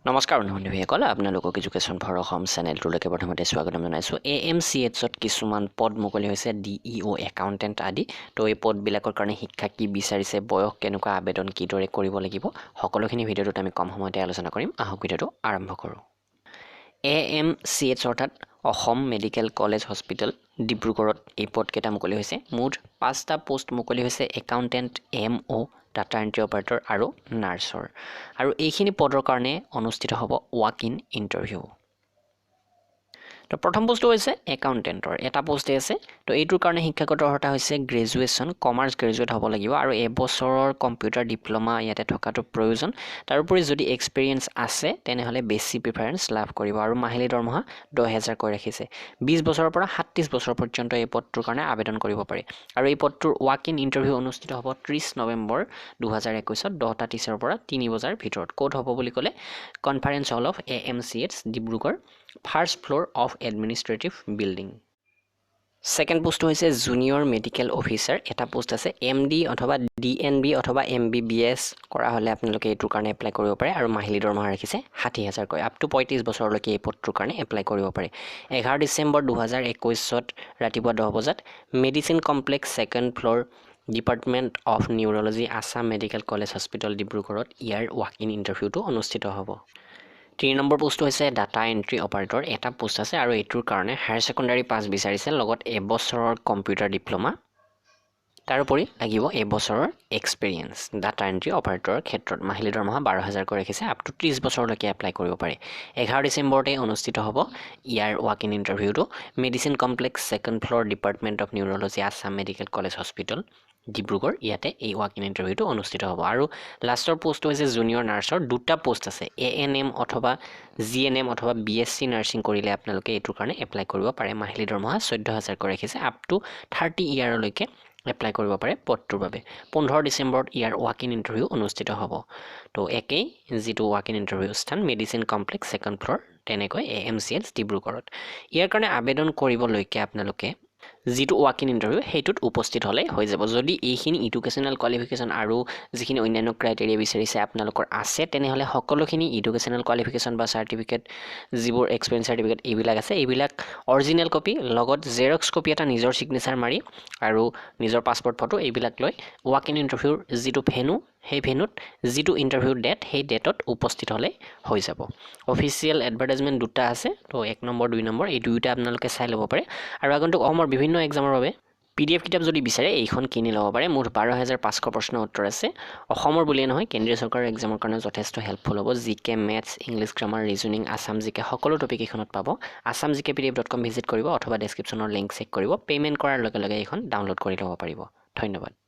নমস্কাৰ বন্ধু বান্ধৱীসকল, আপোনালোকক এডুকেশ্যন ফৰ অসম চেনেলটোলৈকে প্ৰথমতে স্বাগতম জনাইছোঁ। এ এম চি এইচত কিছুমান পদ মুকলি হৈছে, ডিইঅ', একাউণ্টেণ্ট আদি। তো এই পদবিলাকৰ কাৰণে শিক্ষা কি বিচাৰিছে, বয়স কেনেকুৱা, আবেদন কিদৰে কৰিব লাগিব, সকলোখিনি ভিডিঅ'টোত আমি কম সময়তে আলোচনা কৰিম। আহক, ভিডিঅ'টো আৰম্ভ কৰোঁ। এ এম চি এইচ অৰ্থাৎ অসম মেডিকেল কলেজ হস্পিটেল, ডিব্ৰুগড়ত এই পদকেইটা মুকলি হৈছে। মুঠ পাঁচটা পষ্ট মুকলি হৈছে, একাউণ্টেণ্ট, এম অ', ডাটা এণ্ট্ৰি অপাৰেটৰ আৰু নাৰ্ছৰ। আৰু এইখিনি পদৰ কাৰণে অনুষ্ঠিত হ'ব ৱাক ইন ইণ্টাৰভিউ। তো প্ৰথম বস্তু হৈছে একাউণ্টেণ্টৰ, এটা পষ্টেই আছে। তো এইটোৰ কাৰণে শিক্ষাগত অৰ্হতা হৈছে গ্ৰেজুৱেশ্যন, কমাৰ্চ গ্ৰেজুৱেট হ'ব লাগিব আৰু এবছৰৰ কম্পিউটাৰ ডিপ্ল'মা ইয়াতে থকাটো প্ৰয়োজন। তাৰোপৰি যদি এক্সপিৰিয়েঞ্চ আছে, তেনেহ'লে বেছি প্ৰিফাৰেঞ্চ লাভ কৰিব। আৰু মাহিলী দৰমহা 10,000কৈ ৰাখিছে। 20 বছৰৰ পৰা 37 বছৰ পৰ্যন্ত এই পদটোৰ কাৰণে আবেদন কৰিব পাৰি। আৰু এই পদটোৰ ৱাক ইন ইণ্টাৰভিউ অনুষ্ঠিত হ'ব 30 নৱেম্বৰ 2021ত 10টা 30ৰ পৰা 3 বজাৰ ভিতৰত। ক'ত হ'ব বুলি ক'লে conference hall of AMCH, Dibrugarh, first floor of administrative building। Second পোষ্টটো হৈছে জুনিয়ৰ মেডিকেল অফিচাৰ, এটা পোষ্ট আছে। এম ডি অথবা ডি এন বি অথবা এম বি বি এছ কৰা হ'লে আপোনালোকে এইটোৰ কাৰণে এপ্লাই কৰিব পাৰে। আৰু মাহিলী দৰমহা ৰাখিছে 60,000কৈ। আপ টু 35 বছৰলৈকে এই পদটোৰ কাৰণে এপ্লাই কৰিব পাৰে। 11 ডিচেম্বৰ 2021ত ৰাতিপুৱা 10 বজাত medicine complex, second floor, department of neurology, Assam Medical College Hospital, ডিব্ৰুগড়ত ইয়াৰ ৱাক ইন ইণ্টাৰভিউটো অনুষ্ঠিত হ'ব। 3 নম্বৰ পোষ্টটো হৈছে ডাটা এণ্ট্ৰি অপাৰেটৰ, এটা পোষ্ট আছে। আৰু এইটোৰ কাৰণে হায়াৰ ছেকেণ্ডাৰী পাছ বিচাৰিছে, লগত এবছৰৰ কম্পিউটাৰ ডিপ্ল'মা, তাৰোপৰি লাগিব এবছৰৰ এক্সপিৰিয়েঞ্চ ডাটা এণ্ট্ৰি অপাৰেটৰৰ ক্ষেত্ৰত। মাহিলী দৰমহা 12,000কৈ ৰাখিছে। আপ টু 30 বছৰলৈকে এপ্লাই কৰিব পাৰে। 11 ডিচেম্বৰতে অনুষ্ঠিত হ'ব ইয়াৰ ৱাক ইন ইণ্টাৰভিউটো, medicine complex, second floor, department of neurology, Assam Medical College Hospital, Dibrugarh, ইয়াতে এই ৱাক ইন ইণ্টাৰভিউটো অনুষ্ঠিত হ'ব। আৰু লাষ্টৰ পষ্টটো হৈছে জুনিয়ৰ নাৰ্ছৰ, দুটা পষ্ট আছে। এ এন এম অথবা জি এন এম অথবা বি এছ চি নাৰ্ছিং কৰিলে আপোনালোকে এইটোৰ কাৰণে এপ্লাই কৰিব পাৰে। মাহিলী দৰমহা 14,000কৈ ৰাখিছে। আপ টু 30 ইয়াৰলৈকে এপ্লাই কৰিব পাৰে পদটোৰ বাবে। 15 ডিচেম্বৰত ইয়াৰ ৱাক ইন ইণ্টাৰভিউ অনুষ্ঠিত হ'ব। তো একেই যিটো ৱাক ইন ইণ্টাৰভিউ স্থান মেডিচিন কমপ্লেক্স, ছেকেণ্ড ফ্ল'ৰ, তেনেকৈ এ এম চি এইচ ডিব্ৰুগড়ত। ইয়াৰ কাৰণে আবেদন কৰিবলৈকে আপোনালোকে যিটো ৱাক ইন ইণ্টাৰভিউ, সেইটোত উপস্থিত হ'লে হৈ যাব। যদি এইখিনি এডুকেশ্যনেল কোৱালিফিকেশ্যন আৰু যিখিনি অন্যান্য ক্ৰাইটেৰিয়া বিচাৰিছে আপোনালোকৰ আছে, তেনেহ'লে সকলোখিনি এডুকেশ্যনেল কোৱালিফিকেশ্যন বা চাৰ্টিফিকেট, যিবোৰ এক্সপিৰিয়েঞ্চ চাৰ্টিফিকেট এইবিলাক আছে, এইবিলাক অৰিজিনেল কপি, লগত জেৰক্স কপি এটা নিজৰ ছিগনেচাৰ মাৰি আৰু নিজৰ পাছপৰ্ট ফটো এইবিলাক লৈ ৱাক ইন ইণ্টাৰভিউৰ যিটো ভেনু, সেই ভেনুত যিটো ইণ্টাৰভিউ ডেট, সেই ডেটত উপস্থিত হ'লে হৈ যাব। অফিচিয়েল এডভাৰটাইজমেণ্ট দুটা আছে, তো 1 নম্বৰ, 2 নম্বৰ, এই দুয়োটা আপোনালোকে চাই ল'ব পাৰে। আৰু আগন্তুক অসমৰ বিভিন্ন এক্সামৰ বাবে পি ডি এফ কিতাপ যদি বিচাৰে, এইখন কিনি ল'ব পাৰে। মুঠ 12,500 প্ৰশ্ন উত্তৰ আছে। অসমৰ বুলিয়ে নহয়, কেন্দ্ৰীয় চৰকাৰৰ এক্সামৰ কাৰণে যথেষ্ট হেল্পফুল হ'ব। GK, maths, English grammar, reasoning, Assam GK, সকলো টপিক এইখনত পাব। assamgkpdf.com visit কৰিব অথবা ডেছক্ৰিপশ্যনৰ লিংক চেক কৰিব। পে'মেণ্ট কৰাৰ লগে লগে এইখন ডাউনলোড কৰি ল'ব পাৰিব। ধন্যবাদ।